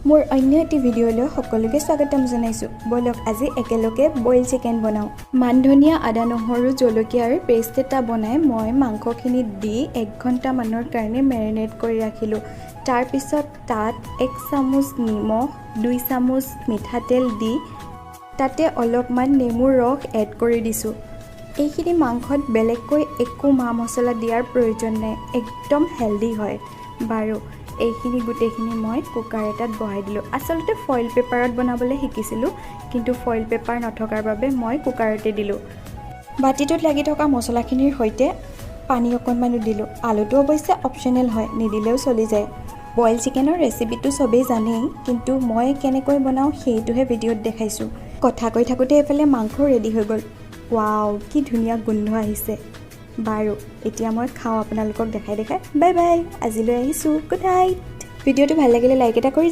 মোৰ অন্য এটি ভিডিঅ'লৈ সকলোকে স্বাগতম জনাইছোঁ। ব'লক, আজি একেলগে বইল চিকেন বনাওঁ। মান ধনিয়া, আদা, নহৰু, জলকীয়াৰ পেষ্ট এটা বনাই মই মাংসখিনিত দি 1 ঘণ্টামানৰ কাৰণে মেৰিনেট কৰি ৰাখিলোঁ। তাৰপিছত তাত 1 চামুচ নিমখ, 2 চামুচ মিঠাতেল দি তাতে অলপমান নেমুৰ ৰস এড কৰি দিছোঁ। এইখিনি মাংসত বেলেগকৈ একো মা মছলা দিয়াৰ প্ৰয়োজন নাই, একদম হেল্ডি হয়। বাৰু, এইখিনি গোটেইখিনি মই কুকাৰ এটাত বহাই দিলোঁ। আচলতে ফইল পেপাৰত বনাবলৈ শিকিছিলোঁ, কিন্তু ফইল পেপাৰ নথকাৰ বাবে মই কুকাৰতে দিলোঁ। বাতিটোত লাগি থকা মছলাখিনিৰ সৈতে পানী অকণমানো দিলোঁ। আলুটো অৱশ্যে অপশ্যনেল হয়, নিদিলেও চলি যায়। বইল চিকেনৰ ৰেচিপিটো চবেই জানেই, কিন্তু মই কেনেকৈ বনাওঁ সেইটোহে ভিডিঅ'ত দেখাইছোঁ। কথা কৈ থাকোঁতে এইফালে মাংস ৰেডি হৈ গ'ল। ৱাও, কি ধুনীয়া গোন্ধ আহিছে! বাৰু, এতিয়া মই খাওঁ আপোনালোকক দেখাই দেখাই। বাই বাই, আজিলৈ আহিছোঁ, গুড নাইট। ভিডিঅ'টো ভাল লাগিলে লাইক এটা কৰি যাব।